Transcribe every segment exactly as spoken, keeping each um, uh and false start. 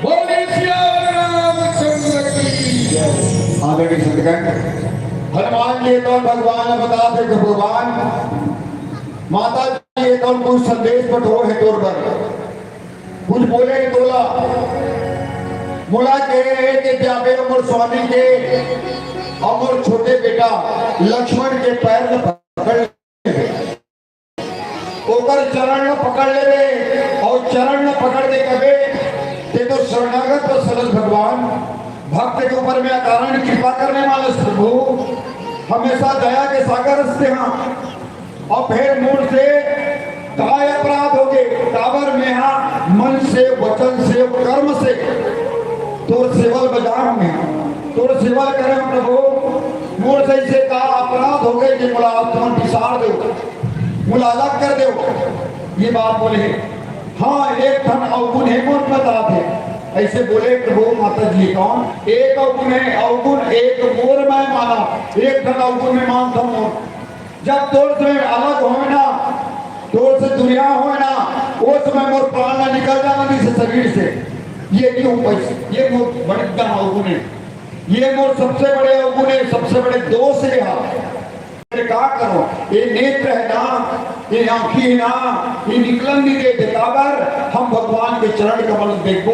बोलिए सियावर रामचंद्र की। आदरणीय सदगण, हनुमान जी तो भगवान बता दे कि भगवान, माता जी तो कुछ संदेश पठो है तोर बर, कुछ बोले है तोला। मोला के है कि जाबे अमर स्वामी के, अमर छोटे बेटा लक्ष्मण के पैर में पकड़ ले, ओकर चरण में पकड़ लेबे और चरण में पकड़ के कबे, ते तो शरणागत बसलस भगवान, भक्त के ऊपर में अकारण कृपा करने वाले प्रभु, हमेशा दया के सागर रस्ते हाँ। और फिर मोर से काय अपराध हो गए, काबर में हाँ मन से, वचन से, कर्म से तोर सेवल बजाम में, तोर सेवल करे प्रभु, मोर से इसे का अपराध हो गए कि मोला तुम पिसार दो, मोला अलग कर दो। ये बात बोले, हाँ, एक ठन अवगुण है, मोर बता दे। ऐसे बोले प्रभु माता जी, कौन? एक अवगुण है, अवगुण एक मोर मैं माना, एक ठन अवगुण में मानता हूँ। जब तोर से अलग होए ना, तोर से दुनिया होए ना, वो समय मोर प्राण ना निकल जाना इस शरीर से। ये क्यों पैसे? ये मोर बड़े अवगुण है, ये मोर सबसे बड़े अवगुण है, सबसे बड़े दोष है। का करो, ये नेत्र है ना, ये आंखी है ना, ये निकलन नहीं देते। काबर हम भगवान के चरण कमल देखो,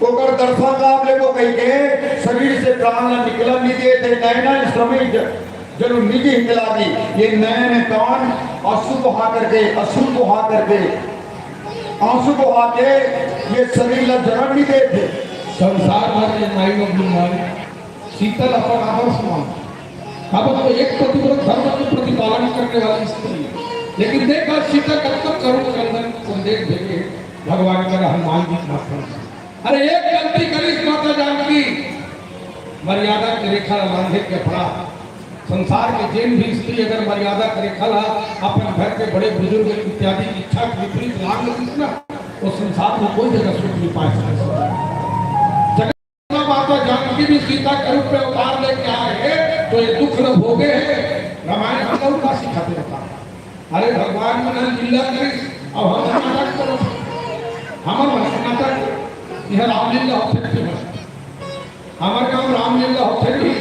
ओकर दर्शन लाभ लेबो कहि के शरीर से प्राण ला निकलन नहीं देते। नैन श्रमित जनु निज हित लागी, ये नैन कौन? अशुभ हा करके, अशुभ हा करके, आंसू बहा के ये शरीर ला जलन नहीं देते। संसार भर के माई लोग बीमार, सीता ला अपन आदर्श मान। अब तो एक पतिव्रत धर्म के प्रतिपालन करने वाली स्त्री, लेकिन देखा सीता कब तक करुण क्रंदन संदेश देके भगवान का हनुमान जी माथा। अरे एक गलती करिस माता जानकी, मर्यादा के रेखा लांघे के अपराध। संसार के जेन भी स्त्री अगर मर्यादा के रेखा ला अपन घर के बड़े बुजुर्ग इत्यादि की इच्छा के विपरीत लांघ दिस ना, वो संसार में कोई जगह सुख नहीं पाए सकता। जगत माता जानकी भी सीता के रूप में अवतार लेके आए हैं, तो ये दुख न भोगे हैं। रामायण हम लोग का सिखाते रहता है। अरे भगवान मन ह लीला करिस, अब हम नाटक करो, हमर मन नाटक, यह रामलीला होथे फेमस। हमर गांव रामलीला होथे नहीं,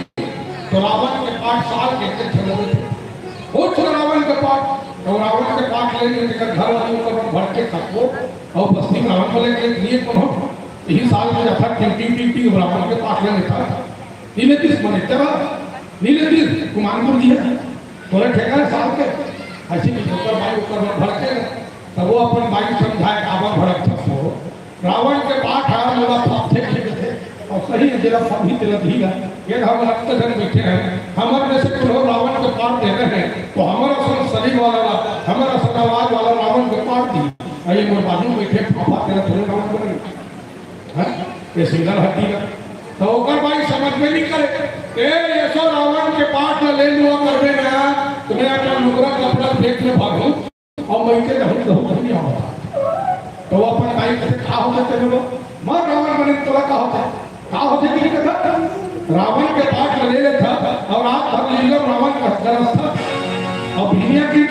तो रावण के पाठ साल के एक ठन होथे। कुछ रावण के पाठ, तो रावण के पाठ ले लेते कर घर वाले ऊपर भड़के खसबो, और बस्ती में रावण बोले के लिए कोनो, यही साल में जब तक टिंग टिंग टिंग टिंग रावण के पाठ ले लेता। नीले तीस मने तेरा, नीले तीस कुमारपुर जी है। तोरे ठेका है साहब के, ऐसे भी ओकर माई ओकर मन भड़के रहे। तब वो अपन माई समझाए, "काबर भड़क थस हो? रावण के पाठ आर मोला फापथे खींचथे, और सही है, जेला समझी तेला धीरा। ये हम रक्त जन बैठे हैं, हमर में से कोनो रावण के पाठ दे रहे हैं, तो हमर असन शरीर वाला ला, हमर असन आवाज वाला रावण के पाठ दी। अरे मोर बाजू में बैठे फाफा तेरा थोड़े रावण बने।" हैं? ये सिंगल हड्डी का। तो ओकर भाई समझ में नहीं करे। ए, ये सो रावण के पाठ ला ले लुआ करबे ना, तो मैं अपना लुगरा कपड़ा फेंक ले भागू, और मैं के रहूं, रहूं, नहीं आवता। तो वो अपन भाई कहते, "का होते तेरे लोग? मर रावण बने, तोला का होते? का होते?" नहीं कहता। रावण के पाठ ला ले लेता, और रात भर लीला रावण का करता। और भिनिया की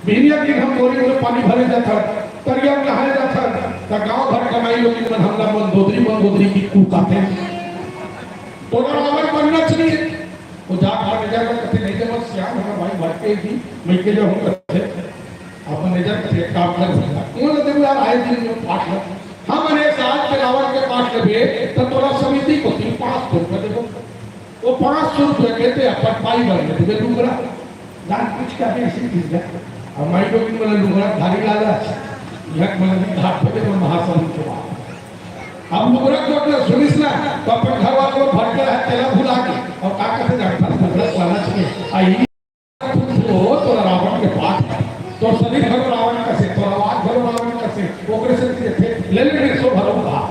बिहनिया दिन हम बोरिंग में पानी भरे जाथन, तरिया में नहाए जाथन, त गांव भर के माई लोग मन हमला मंदोदरी, मंदोदरी की कूकाथे। तोला रावण बनना चाहिए। वो जात मैनेजर ला कथे, "नहीं तो बस श्याम हमारा भाई भटके ही, मैं के जो हूं कथे।" अब मैनेजर कथे, "एक काम कर भैया, कौन देबो यार, आए दिन में पाठ लग।" हमन ए साल के रावण के पाठ लेबे, त तोला समिति कोति पाँच सौ रुपया देबो। वो पाँच सौ रुपया के ते अपन पाई बर लेबे लुगरा। दान कुछ का बेसी चीज है। अब माई लोग मन लुगरा भारी लालच, यक मन भी घाट पे तो महासमुंद के बात। अब लुगरा कोट ल सुनिस ना, तो अपन घर वाले मन भटके रहे, तेला भुला के। और का कहते जानता, लुगरा लालच में आई। ओ, तोरा रावण के पाठ, तोर शरीर घलो रावण कसे, तोर आवाज घलो रावण कसे, ओकरे से तुझे फेंक ले, ले, ले, सो भरो कहा।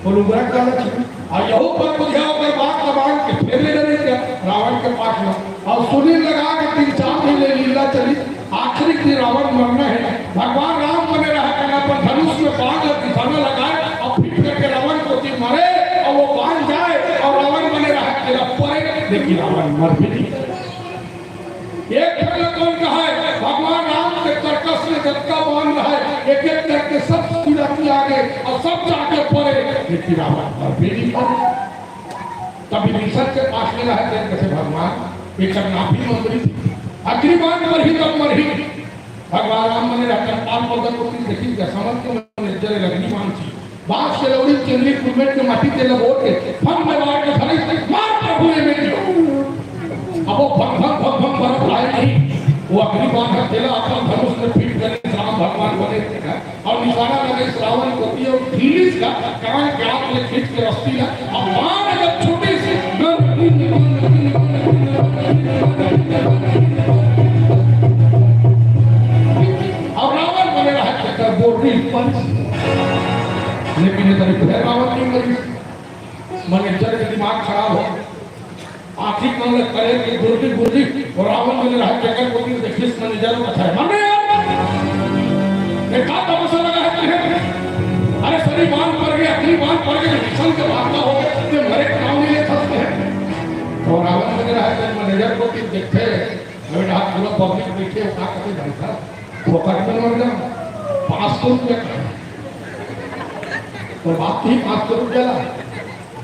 तो लुगरा का लक्ष्मी, आ यहू पर बुझा ओकर बात दबान के फेर ले डरे क्या रावण के पाठ में। और सुनील लगा के तीन चार महीने लीला चली, आखिरी दिन रावण मरना है। भगवान राम बने रहा करना, अपन धनुष में बाण लग निशाना लगाए और फिट करके रावण कोति मारे और वो बाण जाए और रावण बने रहा तेरा परे, लेकिन रावण मर भी नहीं। एक ठन ल कौन कहाय? भगवान राम के करकस में जतका बाण रहय, एक एक करके सब पूरा किया गे और सब जाके परे, लेकिन रावण पर भी नहीं परे। तब विभीषण के पास में रहय, तेन कथे, "भगवान, एकर नाभि में अमृत, अग्नि बाण परही तब मरही।" भगवान राम मने रहय, कंपाल पलगन को तीर देखी, जैसा मन के मने जरे अग्नि बाण थी। बांस के लौड़ी चुनरी कुलमेट के माटी तेल बोर के फन में मार के धरी, मार प्रभु ये मेरी। अब वो भंग भंग भंग भंग भरत आए नहीं, वो अग्नि बाण है तेला अपन धनुष में फिट करे, राम भगवान बने थे। और निशाना लगे रावण को दियो फिनिश का, कान के आंख में खींच के रस्सी ला। अब बाण जब छोटी सी और रावण बने रहा चक्कर बोर्डिंग पंच। लेकिन इधर फिर रावण नहीं मरी। मने जर के दिमाग खराब हो, आखिर मन में करे कि गुर्दी गुर्दी और रावण बने रहा चक्कर को तीर देखिस मने जर का है। मरने यार, ये का तमाशा लगा है तुझे? अरे सरी बाण पर गए, अग्नि बाण पर गए, विभीषण के बात का हो गए, ते मरे के नाम नहीं लेता है। और रावण बने रहा चक्कर मने जर को तीर देखते, अबे ना पूरा पब्लिक बैठे हो, का कहते भाई साहब? फोकट में मर जाओ, पाँच सौ रुपया का। तो बात ही पाँच सौ रुपया ला।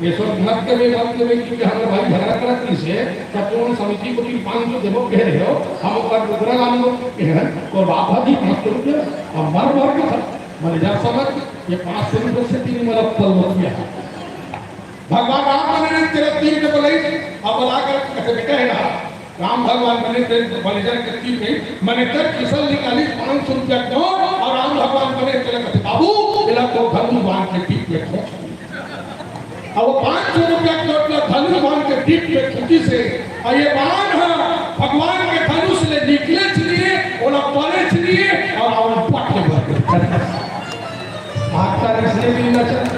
ये सब मत करिए, मत करिए, क्योंकि हमारे भाई झगड़ा करत नहीं से, तब तो उन समिति को भी पाँच सौ देवो कह रहे हो, हम ऊपर रुकना लाने को कह रहे हैं, और बात ही पाँच सौ रुपया, अब मर मर के था, मर जा समझ, ये पाँच सौ रुपये से तीन मरब पल हो गया। भगवान राम बने तेरा तीर के बलई, अब बला कर कथे बेटा है ना, राम भगवान बने तेरे बलिदान के तीर में, मने कर किसल निकाली पाँच सौ रुपया नोट और राम भगवान बने तेरे कथे, "बाबू, एला तो धनुष बाण के टीप में ठोक।" अब वो पाँच सौ रुपया नोट ला धनुष बाण के टीप में ठोकी से, और ये बाण है भगवान के धनुष ले निकले चलिए, ओला पड़े चलिए, और रावण पट के भर दे। मास्टर इसने भी नचल।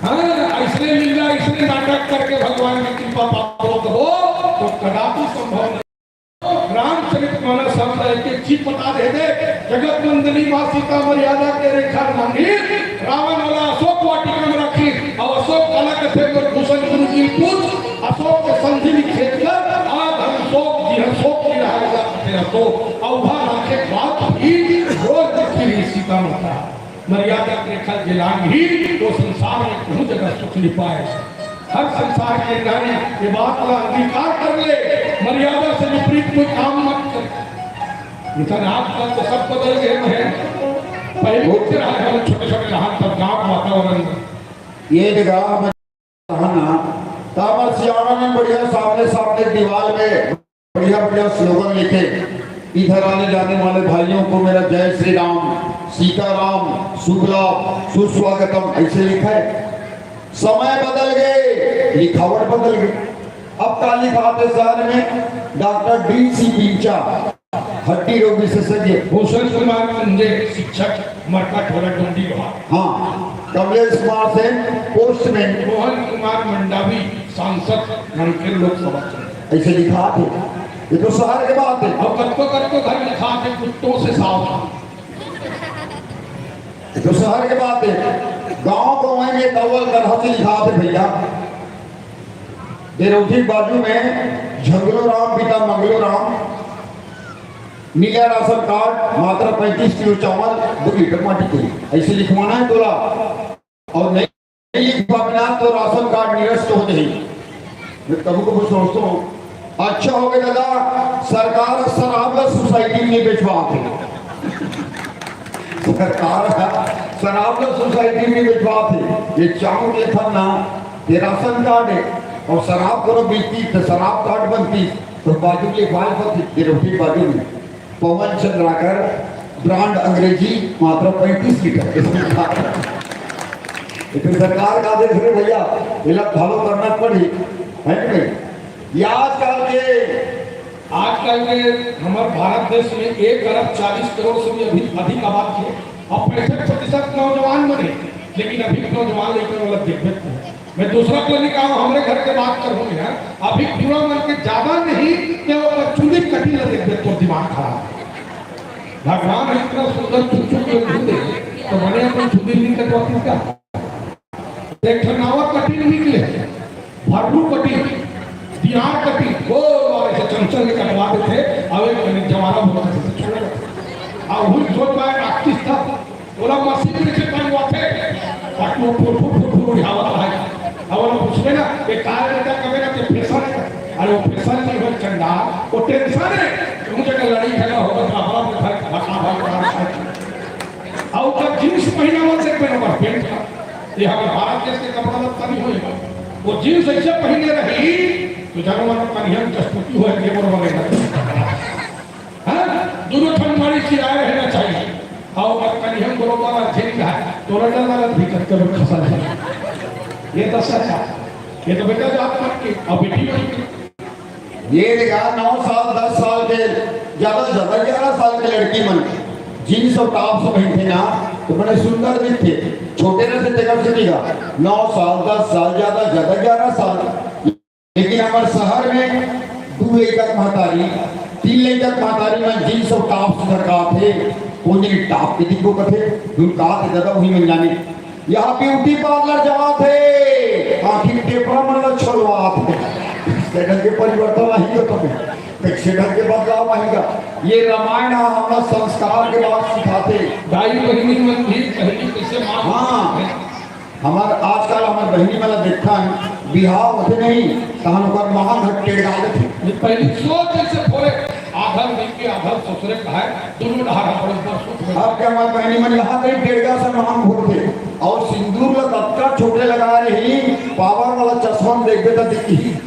हाँ, इसने लीला, इसने नाटक करके भगवान की कृपा पाओ तो, तो कदापि संभव नहीं। रामचरित मानस हम एक एक चीज बता दे दे। जगत नंदिनी माँ सीता मर्यादा के रेखा लांघी, रावण वाला अशोक वाटिका में रखी, और अशोक काला कथे में भूषण गुरु जी पूछ, अशोक के संधि निषेध कर, आज हम शोक जिह शोक की रहा वाला कथे अशोक, और वहाँ रखे बात भी रोज लिखी रही सीता माता। मर्यादा के रेखा जे लांघी, वो संसार में कहूँ जगह सुख नहीं पाए। हर संसार के नारी ये बात का अंगीकार कर ले, मर्यादा से विपरीत कोई काम मत कर। इतना आजकल तो सब बदल गए हैं। पहले होते रहा है, हम छोटे छोटे रहा तब गांव वातावरण में। ये जगह हम रहना, तामर सियाणा में बढ़िया सामने सामने दीवार में बढ़िया बढ़िया स्लोगन लिखे। इधर आने जाने वाले भाइयों को मेरा जय श्री राम, सीताराम, शुभ लाभ, सुस्वागतम, ऐसे लिखा है। समय बदल गए, लिखावट बदल गई। अब का लिखाथे शहर में? डॉक्टर डी सी पिंचा, हड्डी रोग विशेषज्ञ। भूषण कुमार कुंजे, शिक्षक, मरकाठोरा डोंडी लोहार। हाँ, कमलेश कुमार सेन, पोस्टमैन। मोहन कुमार मंडावी, सांसद, नमकेल लोकसभा क्षेत्र। ऐसे लिखाथे। ये तो शहर के बात है। और कतको कतको घर लिखाथे, कुत्तों से सावधान। ये तो शहर के बात है। गांव गंवई में तवल करहा से लिखाथे भैया। बेरौठी बाजू में झंगलो राम पिता मंगलो राम, नीला राशन कार्ड, मात्र पैंतीस किलो चावल, दो लीटर माटी तेल। ऐसे लिखवाना है तोला। और नहीं लिख पाबे ना तो राशन कार्ड निरस्त हो जाही। मैं कभू कभू सोचता हूँ, अच्छा हो गया दादा, सरकार शराब ला सोसाइटी में नहीं बेचवाथे। सरकार ह शराब ल सोसाइटी में बेचवात हे। ये चाउर लेथन ना, ये राशन कार्ड हे, अउ शराब करो बेचती त शराब कार्ड बनती, त बाजू ले बाल पति, ये रोटी बाजू में। पवन चंद्राकर, ब्रांड अंग्रेजी, मात्र पैंतीस लीटर। इसमें का, ये तो सरकार का आदेश रे भैया, ये लोग फॉलो करना पड़ी, है कि नहीं? ये आजकल के आजकल के हमर भारत देश में एक अरब चालीस करोड़ से भी अधिक, अधिक आबादी हे, अउ पैंसठ प्रतिशत नौजवान मन हे, लेकिन अभी नौजवान लइका वाला देखबे तो। मैं दूसरा को नहीं कहा, हमरे घर के बात करूँ यार, अभी पूरा मन के ज्यादा नहीं कि वो चुंदी कटी ल देखबे तो दिमाग खराब। भगवान इतना सुंदर चुचू के दे, तो मने अपन चुंदी नहीं कटवाती क्या? एक ठन नावा कटिंग निकले, भर्रू कटिंग, दिनार कटिंग, वो वाले से चंचल के कटवा देथे, अब एक कने जवारा बोला से छोड़ देथे। अब हुई सोच पाए आर्टिस्ट था, बोला मशीन में से टाइम हुआ थे, पटनो फुर फुर फुर फुर उड़ावत है। अब वो पूछबे ना, ये कार बेटा कबे ना ते फैशन है। अरे वो फैशन नहीं हो चंदा, वो टेंशन है। मुझे का लड़ाई झगड़ा होगा तो अपना अपने भाई, भाई, भाई, भाई, भाई। और जब जींस पहना हुआ देखबे ना, पेंट का, ये हमर भारत देश के कपड़ा लत्ता नहीं होएगा। वो जींस ऐसे पहने रही, तो जानो मन कनिहन कस्तूती होए, ये मोर वाले ना। हाँ? दोनों ठन मारी चिराए रहना चाहिए। और अब कनिहन बरोबर झेल रहा है, तो रटा लगा भी कत्ते में खसा है। ये तो सच है। ये तो बेटा जात मत के, अब बेटी मत के। ये देखा, नौ साल, दस साल के, ज्यादा से ज्यादा ग्यारह साल के लड़की मन जींस और टॉप्स पहनथे ना, तो बड़े सुंदर दिखथे। छोटे रहिथे तेकर से निगा, नौ साल, दस साल, ज्यादा से ज्यादा ग्यारह साल। लेकिन हमर शहर में दू लइका के महतारी, तीन लइका के महतारी मन जींस और टॉप्स झरकाथे, कोन दिन टॉप के दिखबो कथे, दुन का ते दादा वही मन जाने। यहाँ ब्यूटी पार्लर जात हे, आँखी के टेपरा मन ला छोलवात हे। कैसे ढंग के परिवर्तन आही गा तमे, कैसे ढंग के बदलाव आही गा। ये रामायण ह हमला संस्कार के बात सिखाथे। दाई बहिनी मन भी पहली कैसे मार हाँ। हमर आजकल हमर बहिनी मन ला देखथन, बिहाव होथे नहीं, तहन ओकर मांग ह टेड़गा देथे। ये पहली सोच जैसे फोड़े, आधा मिल के आधा ससुरे का है, दोनों डहार बरोबर सुख में। अब के हमर बहिनी मन यहाँ कहीं टेड़गा से मांग भरथे, और सिंदूर ला ततका छोटे लगा रही, पावर वाला चश्मा में देखबे त दिखही।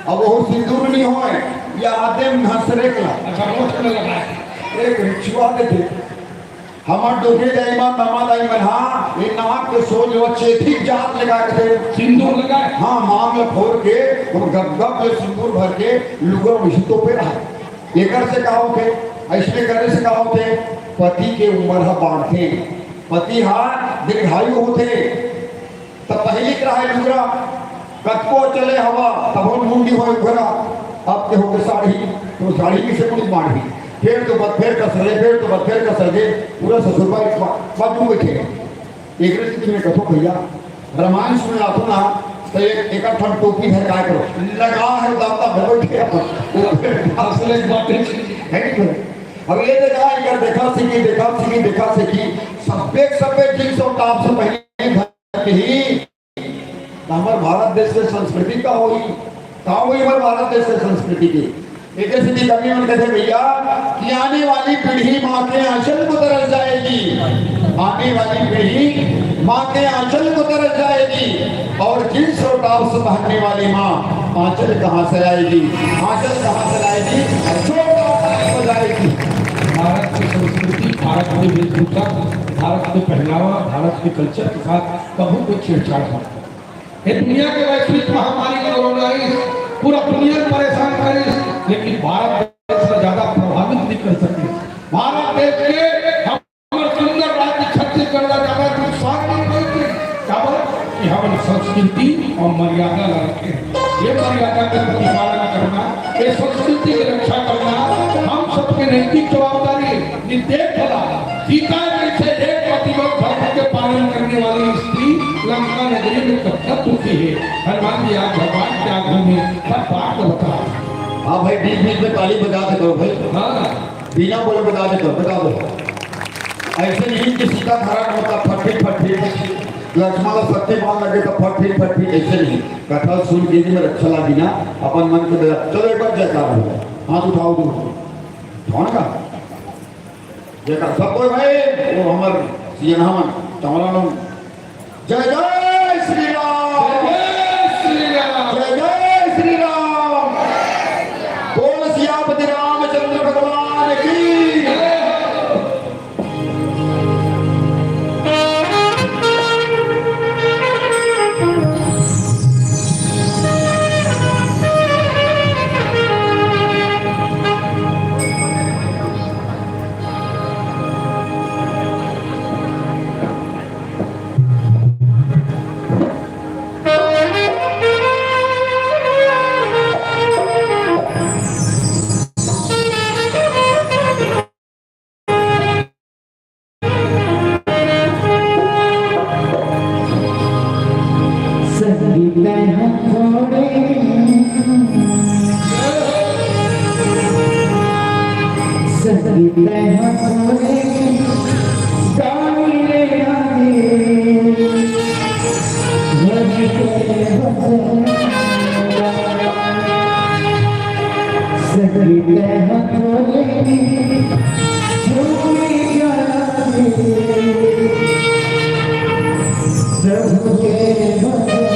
अब वो सिंदूर नहीं होए, या आते घसरे का। अच्छा, मोछ में लगाए। एक रिचुआ देथे। हमर डोकरी दाई मन, मामा दाई मन, हाँ, ये नाक के सोज वो चेथी जात लगा के दे। सिंदूर लगाए। हाँ, मांग ला फोर के, वो गप गप ले सिंदूर भर के, लुगा उसी तोपे रहा। एकर से का होथे? ऐसने करे से का होथे? पति के उम्र ह बाढ़थे, पति ह दीर्घायु होथे। त पहिली के रहय लुगरा, कतको चले हवा, तभो मुंडी होय उघरा। अब के होके साड़ी, तो साड़ी किसे मुड़ी मारही? फेर तो बत-, फेर कसरे, फेर तो बत-, फेर कसरे, पूरा ससुर बा-, बा-, बाजू बैठे। एकरे से तुम्हें कथो भैया, रामायण सुन लाथो ना, तो एक, एक ठन टोपी धर काय करो, लगा है दाता भगवत के अपन। वो फेर असले बातें है कि नहीं? अब ये देखा, इधर देखा सीखी, देखा सीखी, देखा सीखी, सब्बे, सब्बे जींस और टॉप से पहले घर के ही त हमर भारत देश के संस्कृति का होही? का होही हमर भारत देश के संस्कृति के? एके सेती कवि मन कथे भैया कि आने वाली पीढ़ी माँ के आंचल को तरस जाएगी, आने वाली पीढ़ी माँ के आंचल को तरस जाएगी, और जींस और टॉप्स पहनने वाली माँ आंचल कहाँ से लाएगी? आंचल कहाँ से लाएगी? और चोट कहाँ से बजाएगी? भारत की संस्कृति, भारत की वेशभूषा, भारत के पहनावा, भारत के कल्चर के साथ कभू कोई छेड़छाड़ मत करो। ये दुनिया के वैश्विक महामारी कोरोना इस पूरा दुनिया को परेशान करिस, लेकिन भारत देश से ज्यादा प्रभावित नहीं कर सके। भारत देश के हमर सुंदर राज्य छत्तीसगढ़ का ज्यादा नुकसान नहीं होगी। काबर कि हमन संस्कृति और मर्यादा ला रखे हैं। ये मर्यादा का प्रतिपालन करना, ये संस्कृति की रक्षा करना हम सबके नैतिक जवाबदारी है। ये देख भला, सीता जैसे एक पतिव्रत धर्म के पालन करने वाली स्त्री लंका नगरी में कब तक दुखी है? हनुमान जी आज भगवान के आगू में सब बात को बता रहे हैं। हाँ भाई, बीच बीच में ताली बजा दे करो भाई। हाँ। बिना बोले बता दे तो बता दो। ऐसे नहीं कि सीता धारण होता फटफिट फटफिट, लक्ष्मण ला शक्ति मान लगे तो फटफिट फटफिट, ऐसे नहीं। कथा सुन के जी मेरा अच्छा लगी ना, अपन मन के बजा। चलो एक बार जयकार हो जाए, हाथ उठाओ दो, उठाओ ना। जेकर सब कोई भाई, वो हमर सीएन हमन, चमरा लोग। जय जय श्री राम। जय जय श्री राम। जय जय श्री राम। बोल सियापति रामचंद्र भगवान की। संगीत है थोड़े, संगीत है थोड़े, गाई रे राधे, वही तेरे भजन। संगीत है थोड़े, झूमी जाना रे, प्रभु के भजन।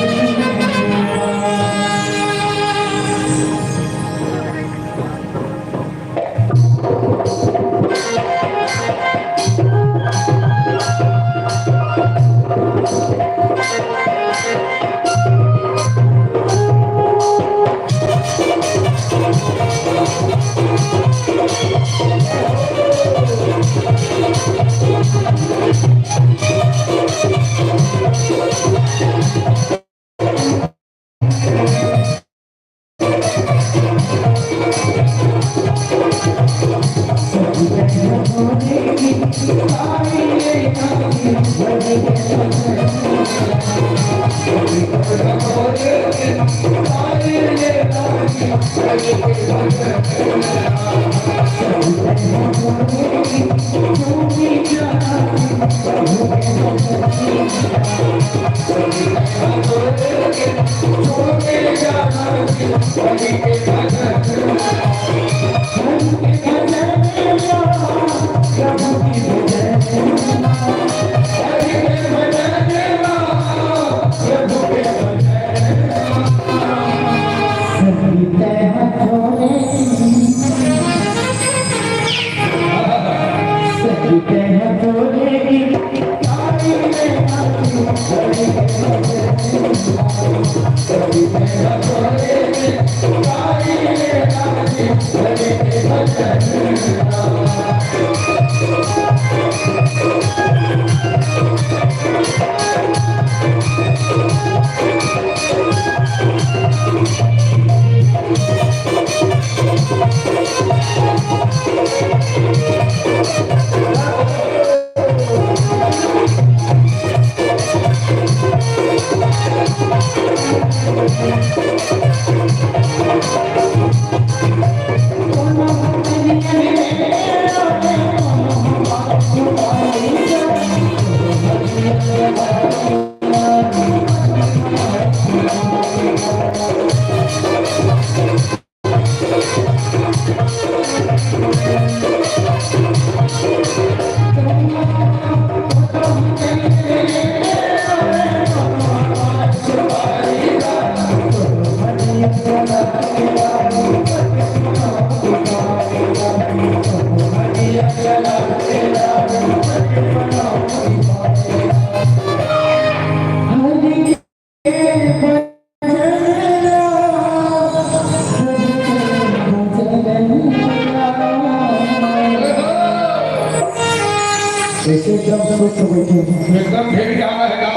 कैसे एकदम सुस्त बैठे हैं। एकदम ढेर जाना है का?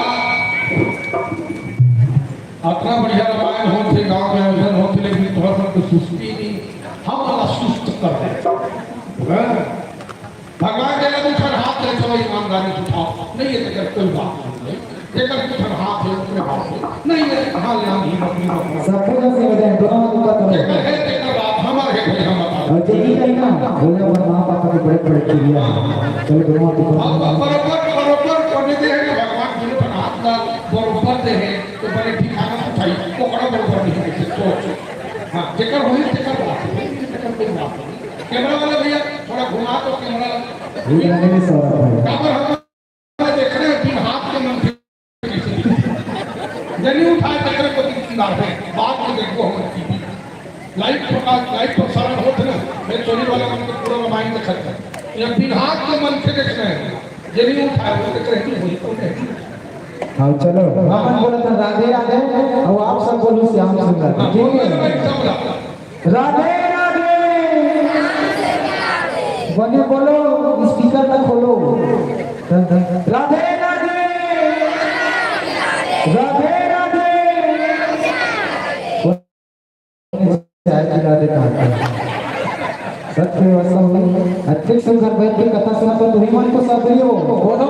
अतना बढ़िया रामायण होत हे, गांव में आयोजन होत हे, लेकिन तोहर मन के सुस्ती नहीं, हमन ला सुस्त कर दे। हाँ? भगवान के लगे उठन हाथ ले, चलो ईमानदारी से उठाओ। नहीं है, तेकर कोई बात नहीं है। तेकर उठन हाथ है, उठन हाथ है। नहीं है, कहाँ ले हम ही अपनी बात? सब कुछ ऐसे हो जाए, दोनों हाथ ऊपर करो। तेकर है, तेकर बात, हमर है, भाई, हम बता। और जो भी कहीं ना, बोले, "हमारे माँ बाप के बड़े, बड़े चिड़िया हैं।" चलो, दोनों हाथ ऊपर अब करो। बरोबर, बरोबर करने दे है कि भगवान जी ने उठन हाथ ला, बरोबर दे है, तो बड़े ठिकाना से उठाई, ओकरा बरोबर नहीं है, सोच। हाँ, जेकर होई, तेकर बात है, तेकर कोई बात नहीं। कैमरा वाले भैया, थोड़ा घुमा दो कैमरा। ये नहीं सवाल है। काबर हम देखने बिन हाथ के मन से जनी उठाए तेकरे को दिखदार है, बाद में देखो हम टीवी। लाइव प्रकाश, लाइव प्रसारण होत ना, मैं चोरी वाला मन के पूरा रामायण देखत है। ये बिन हाथ के मन से देखने हैं, जनी उठाए वो देख रहे हैं, वही तो है। हाँ, चलो, हमन बोलत हन राधे राधे, अउ आप सब बोलो श्याम सुंदर। हाँ, ठीक है? बोलो भाई, सब बोलो। राधे राधे। बने बोलो, स्पीकर ला खोलो। राधे राधे। राधे राधे। चाय पिला दे कहा। सत्य वसम में अतिक सुंदर बैठ के कथा सुना तो तुही मन तो सब हो। बोलो।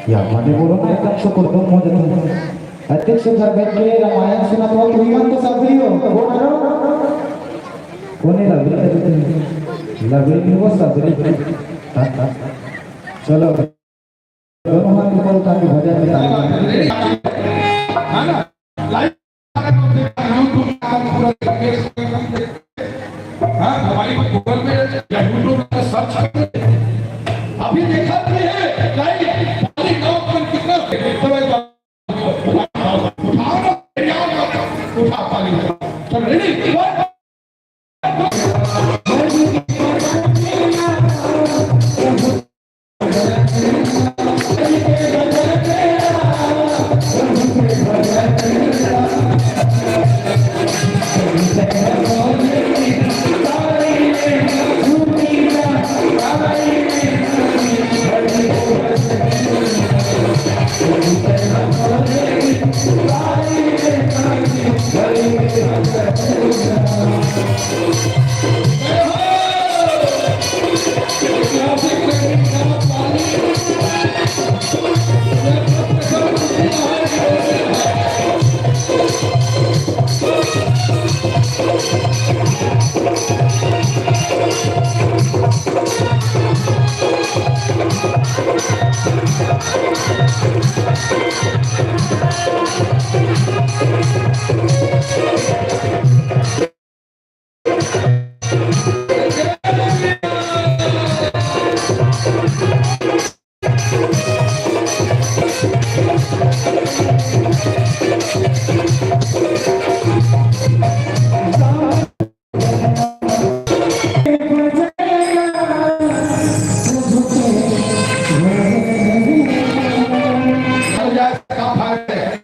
या बने बोलो ना, एकदम से कुर्तुम हो जाते हैं। अतिक सुंदर बैठ के रामायण सुना तो तुही मन तो सब हो। बोलो। कोने लबरी? लबरी नहीं, वो सबरी। हाँ, हाँ। चलो। दोनों हाथ ऊपर उठा के भजन में ताली बजाओ। है ना? लाइव हाँ, मोबाइल पर Google में या YouTube में सर्च कर। अभी देखा भी है, लाइव पाली गांव पर कितना उठाओ, उठाओ, उठा पाली। चल, ready?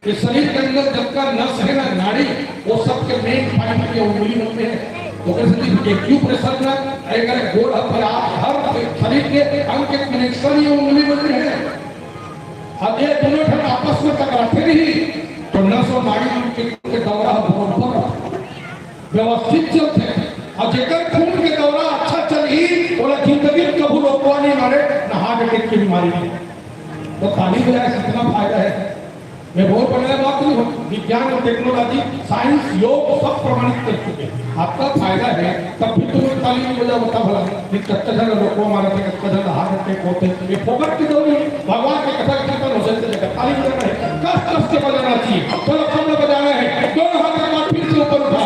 इस शरीर के अंदर जब का नस है ना, नाड़ी, वो सबके main point ये उंगली बनते हैं। ओकर सेती acupressure ना, अगर गोड़ ह, फिर आप हर शरीर के अंग के connection ये उंगली बन रहे हैं। अब ये दोनों ठन आपस में टकराते नहीं, तो नस और नाड़ी के, के दौरा ह बरोबर व्यवस्थित चलथे। अउ जेकर खून के दौरा अच्छा चलही, ओला जिंदगी में कभू रोकवा नहीं मारे, ना heart attack की बीमारी। तो ताली बजाए से कितना फायदा है। मैं बहुत बड़ा बात नहीं हूँ, विज्ञान और technology, science, योग सब प्रमाणित कर चुके हैं। आपका फायदा है, तब भी तुम ताली नहीं बजाओ, बता भला। ये कच्चा झन रोकवा मारे थे, कच्चा झन heart attack होते। ये फोकट की दौरी, भगवान के कथा कीर्तन हो सकते जगह ताली बजाना है, कस कस के बजाना चाहिए। चलो, सबने बजाना है, दोनों हाथ एक बार फिर से ऊपर उठा,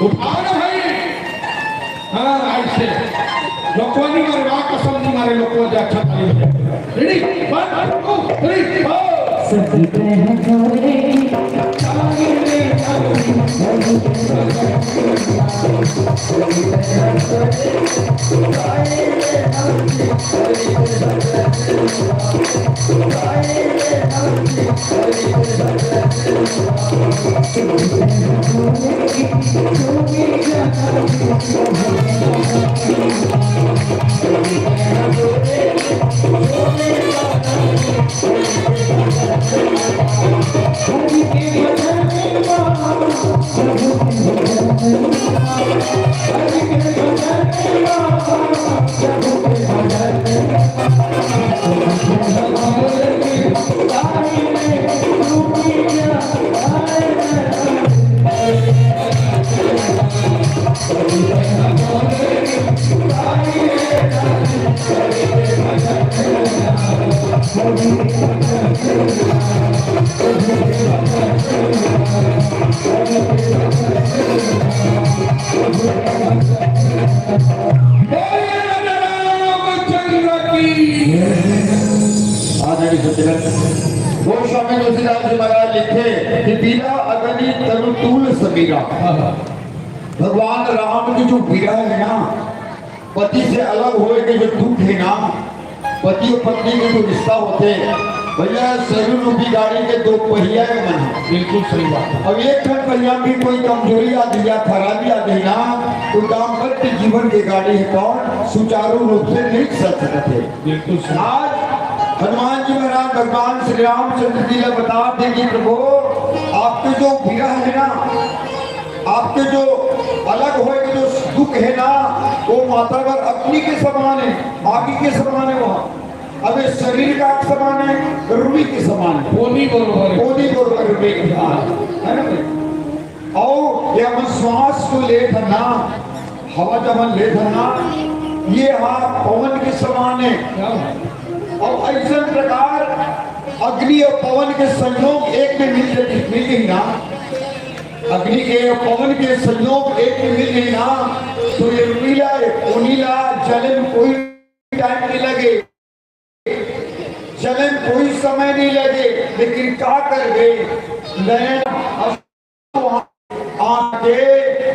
उठाओ ना भाई। हाँ, ऐसे। लोकवा नहीं मारे, वाह, कसम नहीं मारे, लोकवा जो अच्छा ताली बजाए। Ready? One, two, three, four। संगीत है हमारे। थे कि विरह अग्नि तरु तूल समीरा। भगवान राम के जो विरह है ना, पति से अलग होए के जो दुख है ना, पति और पत्नी के जो रिश्ता होथे, भैया, शरीर रूपी गाड़ी के दो पहिया के मन है। बिल्कुल सही बात है। अब एक ठन पहिया भी कोई कमजोरी आ गई या खराबी आ गई ना, तो दाम्पत्य जीवन के गाड़ी है कौन सुचारू रूप से नहीं चल सकत है। बिल्कुल सही। आज हनुमान जी महाराज भगवान श्री रामचंद्र जी ला बता दे कि प्रभु, आपके जो विरह है ना, आपके जो अलग होए के जो दुख है ना, वो माता बर अग्नि के समान है, आगी के समान है। वहाँ अब ये शरीर का समान है, रुई के समान है। पोनी बरोबर है। पोनी बरोबर रुई के समान है, है ना भाई? और ये हम श्वास को लेत हन ना, हवा जब हम लेत हन ना, ये हा पवन के समान है। क्या बात है? और ऐसा प्रकार अग्नि और पवन के संयोग एक में मिल गई, मिल गई ना, अग्नि के और पवन के संयोग एक में मिल गई ना, तो ये रुई ला, ये पोनी ला जले में कोई टाइम नहीं लगे, जले में कोई समय नहीं लगे, लेकिन का करबे, नैन आके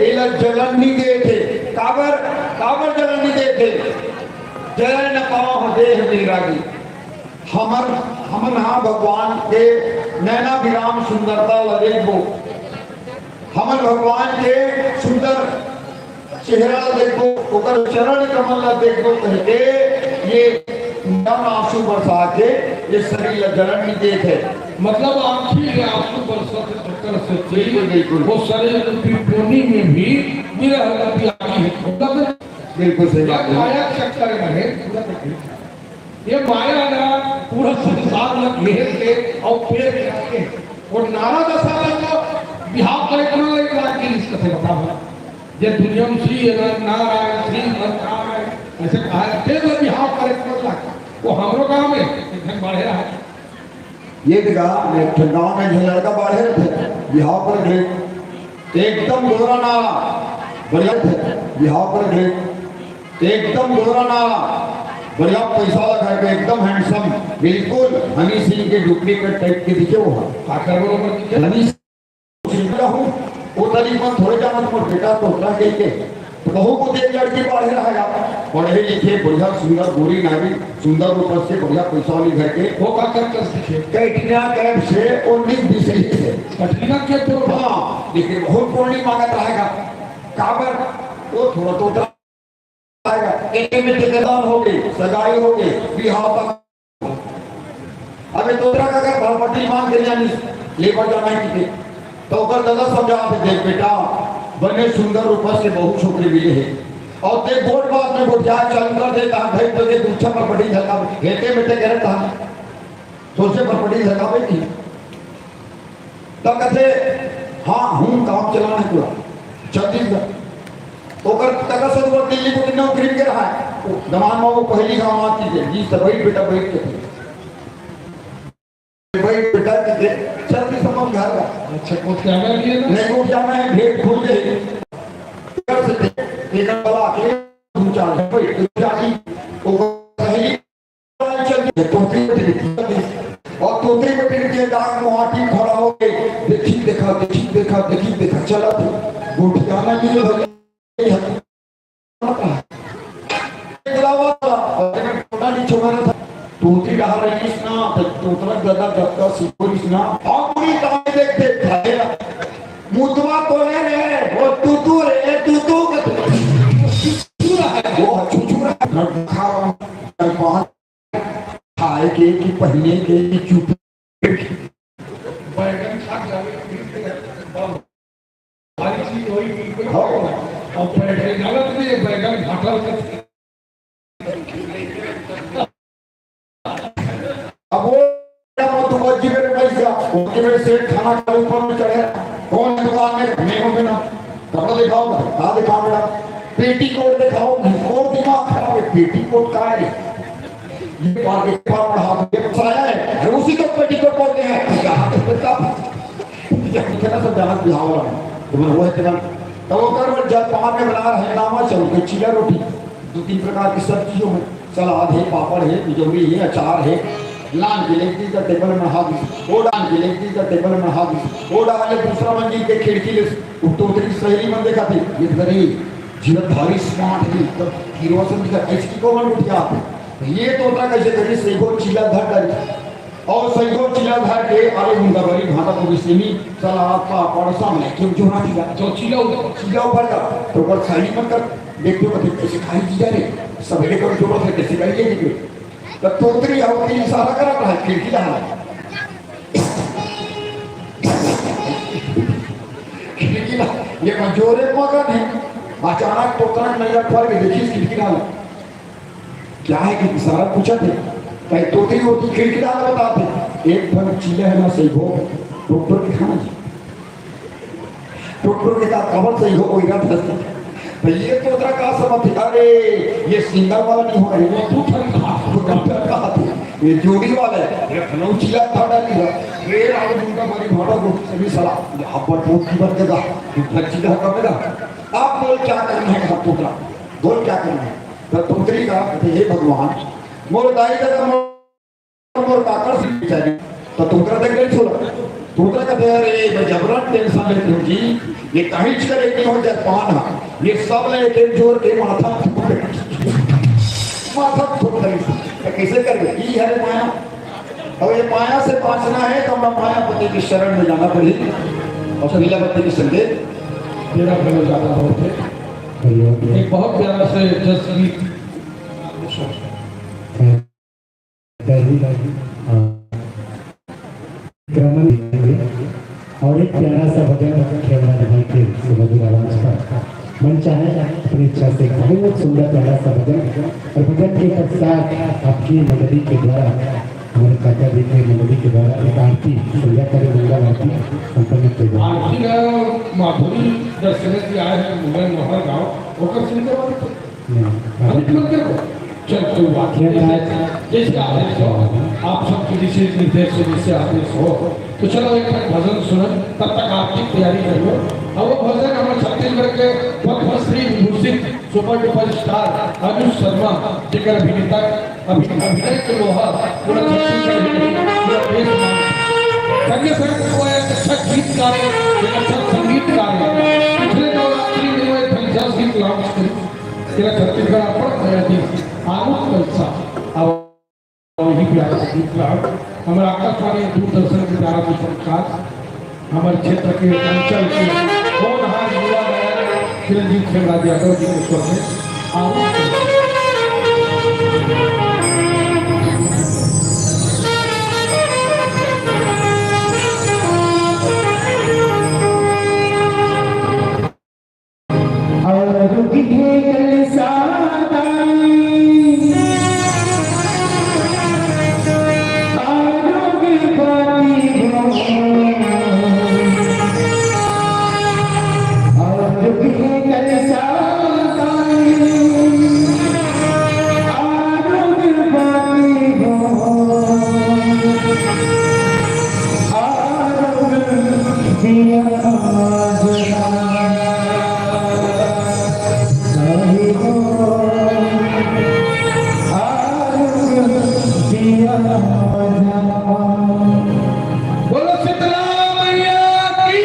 एला जलन नहीं देथे। काबर, काबर जलन नहीं देथे? जले न पावँ देह बैरागी। हमर, हमन हा भगवान के नैनाभिराम सुंदरता ला देखबो, हमन भगवान के सुंदर चेहरा ला देखबो, ओकर चरण कमल ला देखबो कहिके ये नैन आंसू बरसा के ये शरीर ला जलन नहीं देत है। मतलब आंखी ले आंसू बरसत चक्कर से बिल्कुल, बिल्कुल। वो शरीर रूपी पोनी में भी विरह रूपी आगी है। मतलब बिल्कुल सही ये बात है। माया चक्कर में है, पूरा तकलीफ है। ये माया ना पूरा संसार ला घेर के और पेड़ के आके वो नारा दशा तक तो बिहाव करे कौन लगे लाग के इसका से बताओ। ये दुनिया में श्री नारायण, श्री नारायण, ऐसे कहा है, तेज बिहाव करे कौन लाग। वो हमरो काम है, इधर बढ़े रहा है। ये देखा, मैं ठंडावा में जो लड़का बाढ़े रहे थे, बिहाव कर गए। एकदम गोरा नारा, बढ़िया थे, बिहाव कर गए। एकदम गोरा नारा, बढ़िया पैसा लगा के, एकदम हैंडसम, बिल्कुल हनी सिंह के डुप्लीकेट टाइप के दिखे वो। काकर बरोबर दिखे? हनी सिंह का हूँ, वो तरीक मन थोड़े जाना तुम्हारे बेटा तो होता है के। तो बहू को देख लड़की बाढ़े रहा यार, पढ़े लिखे, बढ़िया, सुंदर, गोरी नारी, सुंदर रूप से, बढ़िया पैसा वाली घर के। वो का कर कर सीखे? कैटरीना कैफ से और निक बिजली से। कैटरीना कैफ तो हाँ, लेकिन बहुत पूर्णी मांगत रहेगा। काबर? वो थोड़ा तो उतरा आएगा। एक में ठेकेदार हो गए, सगाई हो गए, बिहाव का। अबे तोरा का अगर भरपटी मांग के जानी, लेबर जाना है किते, तो ओकर दादा समझा दे, "देख बेटा, बने सुंदर रूप से बहुत छोकरी मिले है। और देख बोट बात में गोठिया चालू कर दे, कहाँ भेज दे, दूसरा भरपटी झलका, हेते मेते करे कहाँ, सोचे भरपटी झलका पे की।" तब कहते, "हाँ, हूँ काम चलाना है पूरा छत्तीसगढ़।" तो ओकर तक से वो दिल्ली को कितना उतरी के रहा है। वो दमान में वो पहली गाँव आती है, जी सब बैठ बेटा बैठ के। बैठ बेटा जी के, चल भी समझ घर का। अच्छा, कुछ कहना नहीं है ना? नहीं, वो क्या मैं भेंट भूल गए। एक बार आके दो चार बैठ, दो चार की, वो पहली चल के तोते को देखी। और तोते को देख के दाग मुहाटी खड़ा हो गए। देखी देखा, देखी देखा, देखी देखा, चला तो गोठियाना नहीं भैया। बुलावा था, और छोटा नहीं छोटा था। तोते कहा रही ना, तो तोतरा गदा गदा सिकोरिस ना, और पूरी ताकि देख देख खाएगा। मुतवा तो है रे, वो तूतू रे, तूतू का तूतू है, वो छुछुरा है। खावा, खाए के कि पहिने के कि चुप। बैगन खा जावे, भारी चीज होई, बिल्कुल। हाँ। अब बैगन गलत नहीं है, बैगन घाटा होता है। अब वो, वो तो बच गए पैसा, उनके में से खाना के ऊपर में चढ़े, कौन है दुकान में? नहीं हो ना, कपड़ा दिखाओ, कहाँ दिखाओ मेरा? पेटीकोट दिखाओ, और दिमाग खराब है, पेटीकोट का है? ये पार के पार पढ़ा, ये साया है, अरे उसी को पेटीकोट बोलते हैं। यहाँ तो पता, ये कितना सब जाना बिहाव वाला है, तो मैं वो है तेरा। तो वो कर, वो जब पार में बना रहे नामा, चलो, कोई चीला रोटी, दो तीन प्रकार की सब्जियों में, सलाद है, पापड़ है, कचौड़ी है, अचार है, लान के लेके जा टेबल में हाथ, वो डाल के लेके जा टेबल में हाथ, वो डाल के दूसरा मंजिल के खिड़की ले, वो तोतरी सहेली मन देखा थे, ये तो अरे, जीवन भारी स्मार्ट है, तो हीरो से दिखा, ऐसी की कौन उठिया? ये तोतरा कैसे करी, सैगो चिल्ला धर डाली। और सैगो चिल्ला धर के, अरे, मुंडा बड़ी भाटा को भी सेमी, चला आपका पड़ोसा में क्यों जोड़ा दिया? जो चिल्ला उठा, चिल्ला ऊपर का, तो ऊपर सहेली मन कर, देखते हो, कैसे खाई जी जा रहे, सवेरे कर जोड़ा से कैसे खाई जी रहे? तो तोतरी आओ, तीन इशारा करत है, खिड़की ला। खिड़की ला, ये मैं जोरे को कर नहीं। अचानक तोतरा नैया खोल के देखी खिड़की ला। क्या है कि इशारा पूछा थे, कहीं तोतरी होती खिड़की ला बताते। एक फल चीला है ना सही हो, डॉक्टर के खाना जी। टुकड़ों के साथ कमर से ही हो कोई रथ हंसता। तो ये तोतरा का समझ थी, अरे, ये सिंगल वाला नहीं होगा, ये तू ठंड खा, वो डॉक्टर कहा थे, ये जोड़ी वाला है, ये खनौचिया था डाली है। फिर आओ उनका बड़ी भाड़ा को सभी सलाह, ये हब्बा टोप की बन देगा, ये बच्ची का हब्बा देगा। आप बोल क्या करना है, सब तोतरा, बोल क्या करना है? तो तोतरी का, हे भगवान, मोर दाई दादा मोर मोर काकर से चाहिए। तो तोतरा देख गई छोरा। तोतरा का दे, अरे, मैं जबरन टेंशन लेती हूँ जी। ये कहीं करे नहीं हो जाए पान। ये सब ले के जोर के माथा फूट गई। माथा फूट गई। तो कैसे कर गई? ई है रे माया। अब ये माया से बांचना है तो हम मायापति की शरण में जाना पड़ी। और पीला पति की संगे। मेरा भजन ज्यादा बहुत है। एक बहुत प्यारा से जस गीत। करनी लगी। हाँ। क्रमन और एक प्यारा सा भजन खेमराज भाई के सुमधुर आवाज पर मन चाहे अपनी इच्छा से बहुत सुंदर प्यारा सा भजन। और भजन के पश्चात आपकी मंडली के द्वारा हमारे काका जी के मंडली के द्वारा एक आरती संध्या करी मंगल आरती संपन्न की जाए। आरती का माधुरी दर्शन की आए हैं मुगल नौहर गांव, ओकर सुनते वक्त नहीं। अभी तुरंत करो। चल, कोई बात नहीं। जैसे आदेश हो, आप सबके विशेष निर्देश से जैसे आदेश हो, तो चलो एक ठन भजन सुनन, तब तक आपकी तैयारी कर लो। अब वो भजन हमारे छत्तीसगढ़ के पद्मश्री विभूषित super duper star Anuj Sharma जेकर अभिनेता अभि-, अभिनय के लोहा पूरा छत्तीसगढ़ में पूरा देश में। संगे संग वो एक अच्छा गीतकार है, एक अच्छा संगीतकार है। पिछले नवरात्रि में वो एक जस गीत लॉन्च करी। तेरा छत्तीसगढ़ अपन नया दिन आनंद कलसा। अब वही प्यारा सा गीत रहा। हमारा आकाशवाणी दूरदर्शन के प्यारा सा संस्कार, हमारे क्षेत्र के अंचल के होनहार युवा गायक चिरंजीव खेमराज यादव जी के स्वर में आनंद कलसा। और रुक है कल सादाई, आरोग बाती हो। और रुक है कल सादाई, आरोग बाती हो। बोलो शीतला मैया की।